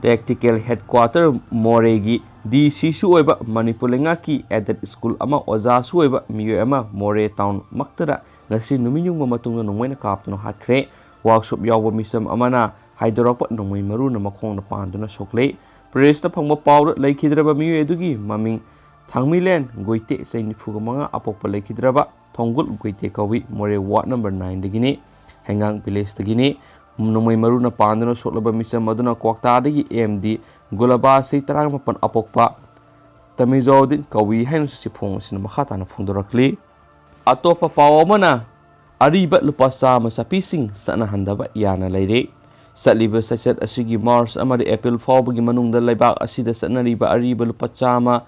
Tactical Headquarter ꯃꯣꯔꯦꯒꯤ DCꯁꯨ ꯑꯣꯏꯕ ꯃꯅꯤꯄꯨꯔ ꯂꯩꯉꯥꯛꯀꯤ aided school ꯑꯃ ꯑꯣꯖꯥꯁꯨ ꯑꯣꯏꯕ ꯃꯤꯑꯣꯏ ꯑꯃ ꯃꯣꯔꯦ town ꯃꯛꯇꯗ ꯉꯁꯤ ꯅꯨꯃꯤꯠ ꯌꯨꯡꯕ ꯃꯇꯨꯡꯗ ꯅꯣꯡꯃꯩꯅ ꯀꯥꯞꯇꯨꯅ ꯍꯥꯠꯈ꯭ꯔꯦ꯫ Workshop ꯌꯥꯎꯕ ꯃꯤꯆꯝ ꯑꯃꯅ ꯍꯥꯏꯗꯣꯔꯛꯄ ꯅꯣꯡꯃꯩ ꯃꯔꯨꯅ ꯃꯈꯣꯡꯗ ꯄꯥꯟꯗꯨꯅ ꯁꯣꯛꯂꯦ꯫ Pressꯅ ꯐꯪꯕ ꯄꯥꯎꯗ ꯂꯩꯈꯤꯗ꯭ꯔꯕ ꯃꯤꯑꯣꯏ ꯑꯗꯨꯒꯤ ꯃꯃꯤꯡ ꯊꯥꯡꯃꯤꯂꯦꯟ ꯒꯣꯏꯇꯦ, ꯆꯍꯤ ꯅꯤꯐꯨꯒ ꯃꯉꯥ, ꯑꯄꯣꯛꯄ ꯂꯩꯈꯤꯗ꯭ꯔꯕ ꯊꯣꯡꯒꯨꯜ ꯒꯣꯏꯇꯦ ꯀꯧꯏ꯫ ꯃꯣꯔꯦ ward number nineꯗꯒꯤꯅꯤ, ꯍꯩꯉꯥꯡ villageꯇꯒꯤꯅꯤ꯫ ꯅꯣꯡꯃꯩ ꯃꯔꯨꯅ ꯄꯥꯟꯗꯨꯅ ꯁꯣꯛꯂꯕ ꯃꯤꯆꯝ ꯑꯗꯨꯅ ꯀ꯭ꯋꯥꯛꯇꯥꯗꯒꯤ MD ꯒꯨꯂꯕꯥ, ꯆꯍꯤ ꯇꯔꯥꯃꯥꯄꯟ, ꯑꯄꯣꯛꯄ ꯇꯃꯤꯖꯥꯎꯗꯤꯟ ꯀꯧꯏ ꯍꯥꯏꯅꯁꯨ ꯆꯦꯐꯣꯡ ꯑꯁꯤꯅ ꯃꯈꯥ ꯇꯥꯅ ꯐꯣꯡꯗꯣꯔꯛꯂꯤ꯫ ꯑꯇꯣꯞꯄ ꯄꯥꯎ ꯑꯃꯅ, ꯑꯔꯤꯕ ꯂꯨꯄꯥ ꯆꯥꯝꯃ ꯆꯠꯄꯤꯁꯤꯡ ꯆꯠꯅꯍꯟꯗꯕ ꯌꯥꯅ ꯂꯩꯔꯦ꯫ ꯆꯠꯂꯤꯕ ꯆꯠꯆꯠ ꯑꯁꯤꯒꯤ March ꯑꯃꯗꯤ April ꯐꯥꯎꯕꯒꯤ ꯃꯅꯨꯡꯗ ꯂꯩꯕꯥꯛ ꯑꯁꯤꯗ ꯆꯠꯅꯔꯤꯕ ꯑꯔꯤꯕ ꯂꯨꯄꯥ ꯆꯥꯝꯃ,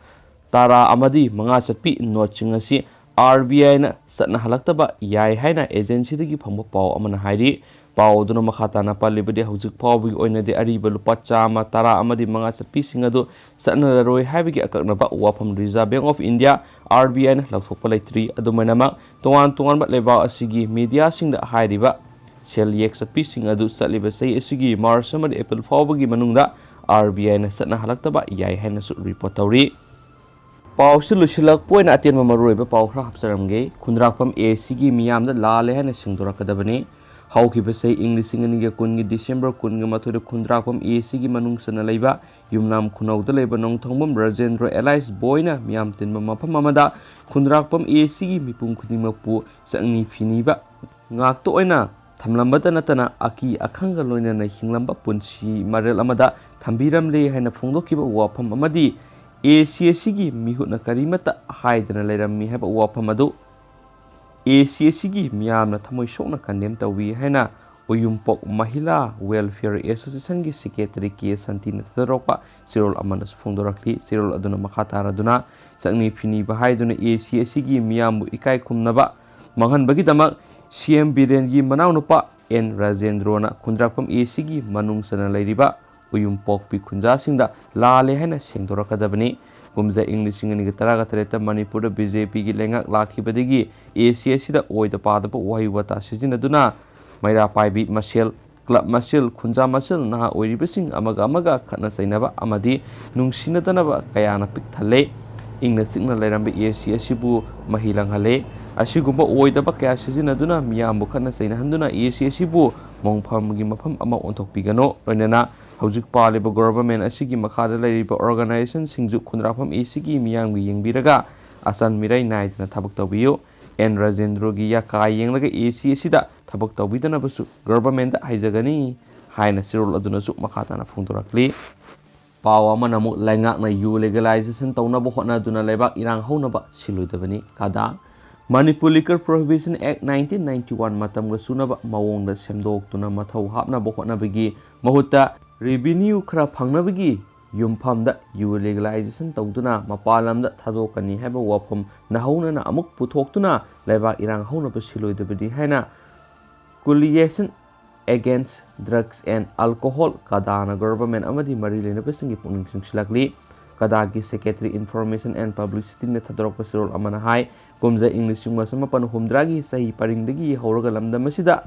ꯇꯔꯥ ꯑꯃꯗꯤ ꯃꯉꯥ ꯆꯠꯄꯤ noteꯁꯤꯡ ꯑꯁꯤ RBIꯅ ꯆꯠꯅꯍꯜꯂꯛꯇꯕ ꯌꯥꯏ ꯍꯥꯏꯅ agencyꯗꯒꯤ ꯐꯪꯕ ꯄꯥꯎ ꯑꯃꯅ ꯍꯥꯏꯔꯤ꯫ ꯄꯥꯎ ꯑꯗꯨꯅ ꯃꯈꯥ ꯇꯥꯅ ꯄꯜꯂꯤꯕꯗꯤ, ꯍꯧꯖꯤꯛ ꯐꯥꯎꯕꯒꯤ ꯑꯣꯏꯅꯗꯤ ꯑꯔꯤꯕ ꯂꯨꯄꯥ ꯆꯥꯝꯃ, ꯇꯔꯥ ꯑꯃꯗꯤ ꯃꯉꯥ ꯆꯠꯄꯤꯁꯤꯡ ꯑꯗꯨ ꯆꯠꯅꯔꯔꯣꯏ ꯍꯥꯏꯕꯒꯤ ꯑꯀꯛꯅꯕ ꯋꯥꯐꯝ Reserve Bank of India, RBIꯅ ꯂꯥꯎꯊꯣꯛꯄ ꯂꯩꯇ꯭ꯔꯤ꯫ ꯑꯗꯨꯃꯥꯏꯅꯃꯛ, ꯇꯣꯉꯥꯟ ꯇꯣꯉꯥꯟꯕ ꯂꯩꯕꯥꯛ ꯑꯁꯤꯒꯤ mediaꯁꯤꯡꯗ ꯍꯥꯏꯔꯤꯕ ꯁꯦꯜ ꯌꯦꯛ ꯆꯠꯄꯤꯁꯤꯡ ꯑꯗꯨ ꯆꯠꯂꯤꯕ ꯆꯍꯤ ꯑꯁꯤꯒꯤ March ꯑꯃꯗꯤ April ꯐꯥꯎꯕꯒꯤ ꯃꯅꯨꯡꯗ RBIꯅ ꯆꯠꯅꯍꯜꯂꯛꯇꯕ ꯌꯥꯏ ꯍꯥꯏꯅꯁꯨ report ꯇꯧꯔꯤ꯫ ꯄꯥꯎꯁꯤ ꯂꯣꯏꯁꯤꯜꯂꯛꯄ ꯑꯣꯏꯅ ꯑꯇꯦꯟꯕ ꯃꯔꯨꯑꯣꯏꯕ ꯄꯥꯎ ꯈꯔ ꯍꯥꯞꯆꯔꯝꯒꯦ꯫ ꯈꯨꯟꯗ꯭ꯔꯥꯛꯄꯝ ACꯒꯤ ꯃꯤꯌꯥꯝꯗ ꯂꯥꯜꯂꯦ ꯍꯥꯏꯅ ꯁꯦꯡꯗꯣꯔꯛꯀꯗꯕꯅꯤ꯫ ꯍꯧꯈꯤꯕ ꯆꯍꯤ ꯏꯪ ꯂꯤꯁꯤꯡ ꯑꯅꯤꯒ ꯀꯨꯟꯒꯤ ꯗꯤꯁꯦꯝꯕꯔ ꯀꯨꯟꯒ ꯃꯥꯊꯣꯏꯗ ꯈꯨꯟꯗ꯭ꯔꯥꯛꯄꯝ ꯑꯦ ꯁꯤꯒꯤ ꯃꯅꯨꯡ ꯆꯟꯅ ꯂꯩꯕ ꯌꯨꯝꯅꯥꯝ ꯈꯨꯅꯧꯗ ꯂꯩꯕ ꯅꯣꯡꯊꯣꯡꯕꯝ ꯔꯥꯖꯦꯟꯗ꯭ꯔꯣ ꯑꯦꯂꯥꯏꯁ ꯕꯣꯏꯅ ꯃꯤꯌꯥꯝ ꯇꯤꯟꯕ ꯃꯐꯝ ꯑꯃꯗ ꯈꯨꯟꯗ꯭ꯔꯥꯛꯄꯝ ꯑꯦ ꯁꯤꯒꯤ ꯃꯤꯄꯨꯝ ꯈꯨꯗꯤꯡꯃꯛꯄꯨ ꯆꯪꯅꯤ ꯐꯤꯅꯤꯕ ꯉꯥꯛꯇ ꯑꯣꯏꯅ ꯊꯝꯂꯝꯕꯇ ꯅꯠꯇꯅ ꯑꯀꯤ ꯑꯈꯪꯒ ꯂꯣꯏꯅꯅ ꯍꯤꯡꯂꯝꯕ ꯄꯨꯟꯁꯤ ꯃꯔꯦꯜ ꯑꯃꯗ ꯊꯝꯕꯤꯔꯝꯂꯦ ꯍꯥꯏꯅ ꯐꯣꯡꯗꯣꯛꯈꯤꯕ ꯋꯥꯐꯝ ꯑꯃꯗꯤ ꯑꯦ ꯁꯤ ꯑꯁꯤꯒꯤ ꯃꯤꯍꯨꯠꯅ ꯀꯔꯤꯃꯠꯇ ꯍꯥꯏꯗꯅ ꯂꯩꯔꯝꯃꯤ ꯍꯥꯏꯕ ꯋꯥꯐꯝ ꯑꯗꯨ ꯑꯦ ꯁꯤ ꯑꯁꯤꯒꯤ ꯃꯤꯌꯥꯝꯅ ꯊꯃꯣꯏ ꯁꯣꯛꯅ ꯀꯟꯗꯦꯝ ꯇꯧꯏ ꯍꯥꯏꯅ ꯎꯌꯨꯝꯄꯣꯛ ꯃꯍꯤꯂꯥ ꯋꯦꯜꯐꯤꯌꯔ ꯑꯦꯁꯣꯁꯤꯌꯦꯁꯟꯒꯤ ꯁꯦꯀ꯭ꯔꯦꯇꯔꯤ ꯀꯦ ꯁꯥꯟꯇꯤꯅ ꯊꯥꯗꯣꯔꯛꯄ ꯆꯦꯔꯣꯜ ꯑꯃꯅꯁꯨ ꯐꯣꯡꯗꯣꯔꯛꯂꯤ꯫ ꯆꯦꯔꯣꯜ ꯑꯗꯨꯅ ꯃꯈꯥ ꯇꯥꯔꯗꯨꯅ ꯆꯪꯅꯤ ꯐꯤꯅꯤꯕ ꯍꯥꯏꯗꯨꯅ ꯑꯦ ꯁꯤ ꯑꯁꯤꯒꯤ ꯃꯤꯌꯥꯝꯕꯨ ꯏꯀꯥꯏ ꯈꯨꯝꯅꯕ ꯃꯥꯡꯍꯟꯕꯒꯤꯗꯃꯛ ꯁꯤ ꯑꯦꯝ ꯕꯤꯔꯦꯟꯒꯤ ꯃꯅꯥꯎꯅꯨꯄꯥ ꯑꯦꯟ ꯔꯥꯖꯦꯟꯗ꯭ꯔꯣꯅ ꯈꯨꯟꯗ꯭ꯔꯥꯛꯄꯝ ꯑꯦ ꯁꯤꯒꯤ ꯃꯅꯨꯡ ꯆꯟꯅ ꯂꯩꯔꯤꯕ ꯎꯌꯨꯝꯄꯣꯛꯄꯤ ꯈꯨꯟꯖꯥꯁꯤꯡꯗ ꯂꯥꯜꯂꯦ ꯍꯥꯏꯅ ꯁꯦꯡꯗꯣꯔꯛꯀꯗꯕꯅꯤ꯫ ꯀꯨꯝꯖꯥ ꯏꯪ ꯂꯤꯁꯤꯡ ꯑꯅꯤꯒ ꯇꯔꯥꯒ ꯇꯔꯦꯠꯇ ꯃꯅꯤꯄꯨꯔꯗ ꯕꯤ ꯖꯦ ꯄꯤꯒꯤ ꯂꯩꯉꯥꯛ ꯂꯥꯛꯈꯤꯕꯗꯒꯤ ꯑꯦ ꯁꯤ ꯑꯁꯤꯗ ꯑꯣꯏꯗ ꯄꯥꯗꯕ ꯋꯥꯍꯩ ꯋꯥꯇꯥ ꯁꯤꯖꯤꯟꯅꯗꯨꯅ ꯃꯩꯔꯥ ꯄꯥꯏꯕꯤ ꯃꯁꯦꯜ, ꯀ꯭ꯂꯕ ꯃꯁꯦꯜ, ꯈꯨꯟꯖꯥ ꯃꯁꯦꯜ, ꯅꯍꯥ ꯑꯣꯏꯔꯤꯕꯁꯤꯡ ꯑꯃꯒ ꯑꯃꯒ ꯈꯠꯅ ꯆꯩꯅꯕ ꯑꯃꯗꯤ ꯅꯨꯡꯁꯤꯅꯗꯅꯕ ꯀꯌꯥꯅ ꯄꯤꯛ ꯊꯜꯂꯦ꯫ ꯏꯪꯅ ꯆꯤꯛꯅ ꯂꯩꯔꯝꯕ ꯑꯦ ꯁꯤ ꯑꯁꯤꯕꯨ ꯃꯍꯤ ꯂꯪꯍꯜꯂꯦ꯫ ꯑꯁꯤꯒꯨꯝꯕ ꯑꯣꯏꯗꯕ ꯀꯌꯥ ꯁꯤꯖꯤꯟꯅꯗꯨꯅ ꯃꯤꯌꯥꯝꯕꯨ ꯈꯠꯅ ꯆꯩꯅꯍꯟꯗꯨꯅ ꯑꯦ ꯁꯤ ꯑꯁꯤꯕꯨ ꯃꯣꯡꯐꯝꯒꯤ ꯃꯐꯝ ꯑꯃ ꯑꯣꯟꯊꯣꯛꯄꯤꯒꯅꯨ꯫ ꯂꯣꯏꯅꯅ ꯍꯧꯖꯤꯛ ꯄꯥꯜꯂꯤꯕ ꯒꯣꯚꯔꯟꯃꯦꯟ ꯑꯁꯤꯒꯤ ꯃꯈꯥꯗ ꯂꯩꯔꯤꯕ ꯑꯣꯔꯒꯅꯥꯏꯖꯦꯁꯟꯁꯤꯡꯁꯨ ꯈꯨꯟꯗ꯭ꯔꯥꯛꯐꯝ ꯑꯦ ꯁꯤꯒꯤ ꯃꯤꯌꯥꯝꯒꯤ ꯌꯦꯡꯕꯤꯔꯒ ꯑꯆꯥꯟ ꯃꯤꯔꯥꯏ ꯅꯥꯏꯗꯅ ꯊꯕꯛ ꯇꯧꯕꯤꯌꯨ꯫ ꯑꯦꯟ ꯔꯥꯖꯦꯟꯗ꯭ꯔꯣꯒꯤ ꯌꯥꯀꯥ ꯌꯦꯡꯂꯒ ꯑꯦ ꯁꯤ ꯑꯁꯤꯗ ꯊꯕꯛ ꯇꯧꯕꯤꯗꯅꯕꯁꯨ ꯒꯣꯚꯔꯟꯃꯦꯟꯗ ꯍꯥꯏꯖꯒꯅꯤ ꯍꯥꯏꯅ ꯆꯦꯔꯣꯜ ꯑꯗꯨꯅꯁꯨ ꯃꯈꯥ ꯇꯥꯅ ꯐꯣꯡꯗꯣꯔꯛꯂꯤ꯫ ꯄꯥꯎ ꯑꯃꯅ ꯑꯃꯨꯛ ꯂꯩꯉꯥꯛꯅ ꯌꯨ ꯂꯤꯒꯦꯂꯥꯏꯖꯦꯁꯟ ꯇꯧꯅꯕ ꯍꯣꯠꯅꯗꯨꯅ ꯂꯩꯕꯥꯛ ꯏꯔꯥꯡ ꯍꯧꯅꯕ ꯁꯤꯜꯂꯣꯏꯗꯕꯅꯤ꯫ ꯀꯗꯥ ꯃꯅꯤꯄꯨꯔ ꯂꯤꯀꯔ ꯄ꯭ꯔꯣꯍꯤꯕꯤꯁꯟ ꯑꯦꯛ ꯅꯥꯏꯟꯇꯤꯟ ꯅꯥꯏꯟꯇꯤ ꯋꯥꯟ ꯃꯇꯝꯒ ꯆꯨꯅꯕ ꯃꯑꯣꯡꯗ ꯁꯦꯝꯗꯣꯛꯇꯨꯅ ꯃꯊꯧ ꯍꯥꯞꯅꯕ ꯍꯣꯠꯅꯕꯒꯤ ꯃꯍꯨꯠꯇ ꯔꯤꯚꯤꯅ꯭ꯌꯨ ꯈꯔ ꯐꯪꯅꯕꯒꯤ ꯌꯨꯝꯐꯝꯗ ꯌꯨ ꯂꯤꯒꯦꯂꯥꯏꯖꯦꯁꯟ ꯇꯧꯗꯨꯅ ꯃꯄꯥꯟ ꯂꯝꯗ ꯊꯥꯗꯣꯛꯀꯅꯤ ꯍꯥꯏꯕ ꯋꯥꯐꯝ ꯅꯧꯍꯧꯅꯅ ꯑꯃꯨꯛ ꯄꯨꯊꯣꯛꯇꯨꯅ ꯂꯩꯕꯥꯛ ꯏꯔꯥꯡ ꯍꯧꯅꯕ ꯁꯤꯜꯂꯣꯏꯗꯕꯅꯤ ꯍꯥꯏꯅ Coalition Against Drugs and Alcohol, ꯀꯗꯥꯅ ꯒꯣꯚꯔꯟꯃꯦꯟ ꯑꯃꯗꯤ ꯃꯔꯤ ꯂꯩꯅꯕꯁꯤꯡꯒꯤ ꯄꯨꯛꯅꯤꯡ ꯆꯤꯡꯁꯤꯜꯂꯛꯂꯤ꯫ ꯀꯗꯥꯒꯤ ꯁꯦꯀ꯭ꯔꯦꯇꯔꯤ ꯏꯟꯐꯣꯔꯃꯦꯁꯟ ꯑꯦꯟ ꯄꯕ꯭ꯂꯤꯁꯤꯇꯤꯅ ꯊꯥꯗꯣꯔꯛꯄ ꯆꯦꯔꯣꯜ ꯑꯃꯅ ꯍꯥꯏ, ꯀꯨꯝꯖꯥ ꯏꯪ ꯂꯤꯁꯤꯡ ꯑꯃ ꯆꯃꯥꯄꯟ ꯍꯨꯝꯗ꯭ꯔꯥꯒꯤ ꯆꯍꯤ ꯄꯔꯤꯡꯗꯒꯤ ꯍꯧꯔꯒ ꯂꯝꯗꯝ ꯑꯁꯤꯗ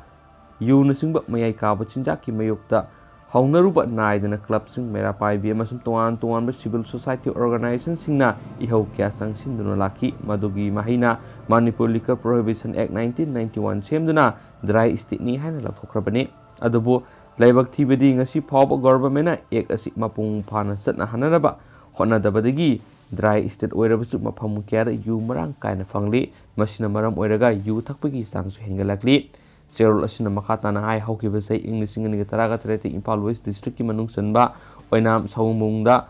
ꯌꯨꯅꯆꯤꯡꯕ ꯃꯌꯥꯏ ꯀꯥꯕ ꯆꯤꯟꯖꯥꯛꯀꯤ ꯃꯥꯌꯣꯛꯇ ꯍꯧꯅꯔꯨꯕ ꯅꯥꯏꯗꯅ ꯀ꯭ꯂꯕꯁꯤꯡ, ꯃꯩꯔꯥ ꯄꯥꯏꯕꯤ ꯑꯃꯁꯨꯡ ꯇꯣꯉꯥꯟ ꯇꯣꯉꯥꯟꯕ ꯁꯤꯚꯤꯜ ꯁꯣꯁꯥꯏꯇꯤ ꯑꯣꯔꯒꯅꯥꯏꯖꯦꯁꯟꯁꯤꯡꯅ ꯏꯍꯧ ꯀꯌꯥ ꯆꯪꯁꯤꯟꯗꯨꯅ ꯂꯥꯛꯈꯤ꯫ ꯃꯗꯨꯒꯤ ꯃꯍꯩꯅ Manipur Liquor Prohibition Act nineteen ninety one ꯁꯦꯝꯗꯨꯅ dry stateꯅꯤ ꯍꯥꯏꯅ ꯂꯥꯎꯊꯣꯛꯈ꯭ꯔꯕꯅꯤ꯫ ꯑꯗꯨꯕꯨ ꯂꯥꯏꯕꯛ ꯊꯤꯕꯗꯤ ꯉꯁꯤ ꯐꯥꯎꯕ governmentꯅ act ꯑꯁꯤ ꯃꯄꯨꯡ ꯐꯥꯅ ꯆꯠꯅꯍꯟꯅꯅꯕ ꯍꯣꯠꯅꯗꯕꯗꯒꯤ dry state ꯑꯣꯏꯔꯕꯁꯨ ꯃꯐꯝ ꯀꯌꯥꯗ ꯌꯨ ꯃꯔꯥꯡ ꯀꯥꯏꯅ ꯐꯪꯂꯤ꯫ ꯃꯁꯤꯅ ꯃꯔꯝ ꯑꯣꯏꯔꯒ ꯌꯨ ꯊꯛꯄꯒꯤ ꯆꯥꯡꯁꯨ ꯍꯦꯟꯒꯠꯂꯛꯂꯤ꯫ ꯆꯦꯔꯣꯜ ꯑꯁꯤꯅ ꯃꯈꯥ ꯇꯥꯅ ꯍꯥꯏ, ꯍꯧꯈꯤꯕ ꯆꯍꯤ ꯏꯪ ꯂꯤꯁꯤꯡ ꯑꯅꯤꯒ ꯇꯔꯥꯒ ꯇꯔꯦꯠꯇ ꯏꯝꯐꯥꯜ West Districtꯀꯤ ꯃꯅꯨꯡ ꯆꯟꯕ ꯑꯣꯏꯅꯥꯝ ꯁꯑꯣꯝꯕꯨꯡꯗ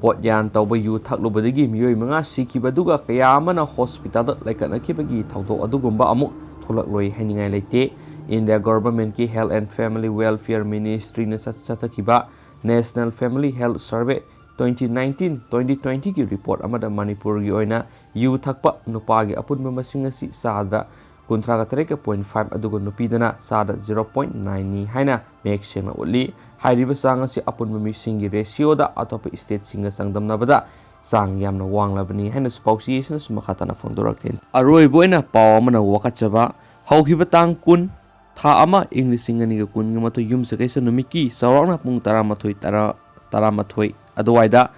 ꯄꯣꯠꯌꯥꯟ ꯇꯧꯕ ꯌꯨ ꯊꯛꯂꯨꯕꯗꯒꯤ ꯃꯤꯑꯣꯏ ꯃꯉꯥ ꯁꯤꯈꯤꯕ, ꯑꯗꯨꯒ ꯀꯌꯥ ꯑꯃꯅ hospitalꯗ ꯂꯩꯈꯠꯅꯈꯤꯕꯒꯤ ꯊꯧꯗꯣꯛ ꯑꯗꯨꯒꯨꯝꯕ ꯑꯃꯨꯛ ꯊꯣꯛꯂꯛꯂꯣꯏ ꯍꯥꯏꯅꯤꯡꯉꯥꯏ ꯂꯩꯇꯦ꯫ India governmentꯀꯤ Health and Family Welfare Ministryꯅ ꯆꯠ-, ꯆꯠꯊꯈꯤꯕ National Family Health Survey twenty nineteen twenty twentyꯒꯤ report ꯑꯃꯗ ꯃꯅꯤꯄꯨꯔꯒꯤ ꯑꯣꯏꯅ ꯌꯨ ꯊꯛꯄ ꯅꯨꯄꯥꯒꯤ ꯑꯄꯨꯟꯕ ꯃꯁꯤꯡ ꯑꯁꯤ ꯆꯥꯗ ꯀꯨꯟꯊ꯭ꯔꯥꯒ ꯇꯔꯦꯠꯀ point five, ꯑꯗꯨꯒ ꯅꯨꯄꯤꯗꯅ ꯆꯥꯗ zero point nineꯅꯤ ꯍꯥꯏꯅ ꯃꯌꯦꯛ ꯁꯦꯡꯅ ꯎꯠꯂꯤ꯫ ꯍꯥꯏꯔꯤꯕ ꯆꯥꯡ ꯑꯁꯤ ꯑꯄꯨꯟꯕ ꯃꯤꯁꯤꯡꯒꯤ ratioꯗ ꯑꯇꯣꯞꯄ stateꯁꯤꯡꯒ ꯆꯥꯡꯗꯝꯅꯕꯗ ꯆꯥꯡ ꯌꯥꯝꯅ ꯋꯥꯡꯂꯕꯅꯤ ꯍꯥꯏꯅꯁꯨ ꯄꯥꯎꯆꯦ ꯑꯁꯤꯅꯁꯨ ꯃꯈꯥ ꯇꯥꯅ ꯐꯣꯡꯗꯣꯔꯛꯂꯤ꯫ ꯑꯔꯣꯏꯕ ꯑꯣꯏꯅ ꯄꯥꯎ ꯑꯃꯅ ꯋꯥꯀꯠꯆꯕ꯫ ꯍꯧꯈꯤꯕ ꯇꯥꯡ ꯀꯨꯟ, ꯊꯥ ꯑꯃ, ꯏꯪ ꯂꯤꯁꯤꯡ ꯑꯅꯤꯒ ꯀꯨꯟꯒ ꯃꯥꯊꯣꯏ ꯌꯨꯝꯁꯀꯩꯁ ꯅꯨꯃꯤꯠꯀꯤ ꯆꯥꯎꯔꯥꯛꯅ ꯄꯨꯡ ꯇꯔꯥꯃꯥꯊꯣꯏ, ꯇꯔꯥ, ꯇꯔꯥꯃꯥꯊꯣꯏ ꯑꯗꯨꯋꯥꯏꯗ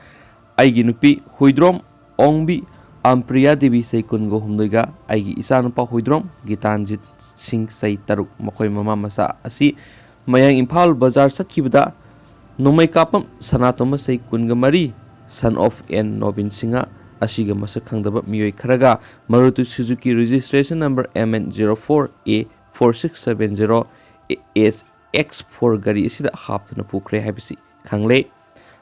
ꯑꯩꯒꯤ ꯅꯨꯄꯤ ꯍꯨꯏꯗ꯭ꯔꯣꯝ ꯑꯣꯡꯕꯤ ꯑꯝꯄ꯭ꯔꯤꯌꯥ ꯗꯦꯕꯤ ꯆꯍꯤ ꯀꯨꯟꯒ ꯍꯨꯝꯗꯣꯏꯒ ꯑꯩꯒꯤ ꯏꯆꯥꯅꯨꯄꯥ ꯍꯨꯏꯗ꯭ꯔꯣꯝ ꯒꯤꯇꯥꯟꯖꯤꯠ ꯁꯤꯡ ꯆꯍꯤ ꯇꯔꯨꯛ, ꯃꯈꯣꯏ ꯃꯃꯥ ꯃꯆꯥ ꯑꯁꯤ ꯃꯌꯥꯡ ꯏꯝꯐꯥꯜ ꯕꯖꯥꯔ ꯆꯠꯈꯤꯕꯗ ꯅꯣꯡꯃꯩ ꯀꯥꯞꯄꯝ ꯁꯅꯥꯇꯣꯝꯕ ꯆꯍꯤ ꯀꯨꯟꯒ ꯃꯔꯤ, son of N Nobin Singh, ꯑꯁꯤꯒ ꯃꯁꯛ ꯈꯪꯗꯕ ꯃꯤꯑꯣꯏ ꯈꯔꯒ Maruti Suzuki registration number M N zero four A four six seven zero H X four ꯒꯥꯔꯤ ꯑꯁꯤꯗ ꯍꯥꯞꯇꯨꯅ ꯄꯨꯈ꯭ꯔꯦ ꯍꯥꯏꯕꯁꯤ ꯈꯪꯂꯦ꯫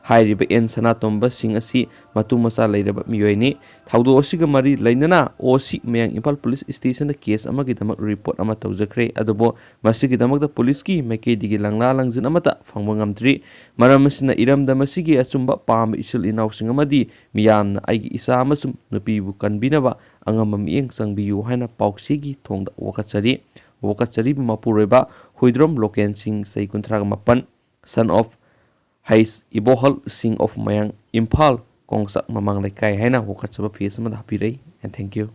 ꯍꯥꯏꯔꯤꯕ N ꯁꯅꯥꯇꯣꯝꯕ ꯁꯤꯡ ꯑꯁꯤ ꯃꯇꯨ ꯃꯆꯥ ꯂꯩꯔꯕ ꯃꯤꯑꯣꯏꯅꯤ꯫ ꯊꯧꯗꯣꯛ ꯑꯁꯤꯒ ꯃꯔꯤ ꯂꯩꯅꯅ O C ꯃꯌꯥꯡ ꯏꯝꯐꯥꯜ ꯄꯨꯂꯤꯁ ꯁ꯭ꯇꯦꯁꯟꯗ case ꯑꯃꯒꯤꯗꯃꯛ report ꯑꯃ ꯇꯧꯖꯈ꯭ꯔꯦ꯫ ꯑꯗꯨꯕꯨ ꯃꯁꯤꯒꯤꯗꯃꯛꯇ ꯄꯨꯂꯤꯁꯀꯤ ꯃꯥꯏꯀꯩꯗꯒꯤ ꯂꯪꯂꯥ ꯂꯪꯖꯤꯟ ꯑꯃꯠꯇ ꯐꯪꯕ ꯉꯝꯗ꯭ꯔꯤ꯫ ꯃꯔꯝ ꯑꯁꯤꯅ ꯏꯔꯝꯗꯝ ꯑꯁꯤꯒꯤ ꯑꯆꯨꯝꯕ ꯄꯥꯝꯕ ꯏꯆꯤꯜ ꯏꯅꯥꯎꯁꯤꯡ ꯑꯃꯗꯤ ꯃꯤꯌꯥꯝꯅ ꯑꯩꯒꯤ ꯏꯆꯥ ꯑꯃꯁꯨꯡ ꯅꯨꯄꯤꯕꯨ ꯀꯟꯕꯤꯅꯕ ꯑꯉꯝꯕ ꯃꯤꯠꯌꯦꯡ ꯆꯪꯕꯤꯌꯨ ꯍꯥꯏꯅ ꯄꯥꯎꯆꯦꯒꯤ ꯊꯣꯡꯗ ꯋꯥꯀꯠꯆꯔꯤ꯫ ꯋꯥꯀꯠꯆꯔꯤꯕ ꯃꯄꯨꯔꯣꯏꯕ ꯍꯨꯏꯗ꯭ꯔꯣꯝ ꯂꯣꯀꯦꯟ ꯁꯤꯡ, ꯆꯍꯤ ꯀꯨꯟꯊ꯭ꯔꯥꯒ ꯃꯥꯄꯟ, son of H Ibohal Singh of Mayang, Imphal, ꯀꯣꯡꯆꯥꯛ ꯃꯃꯥꯡ ꯂꯩꯀꯥꯏ ꯍꯥꯏꯅ ꯋꯥꯀꯠꯆꯕ page ꯑꯃꯗ ꯍꯥꯞꯄꯤꯔꯛꯏ꯫ And thank you꯫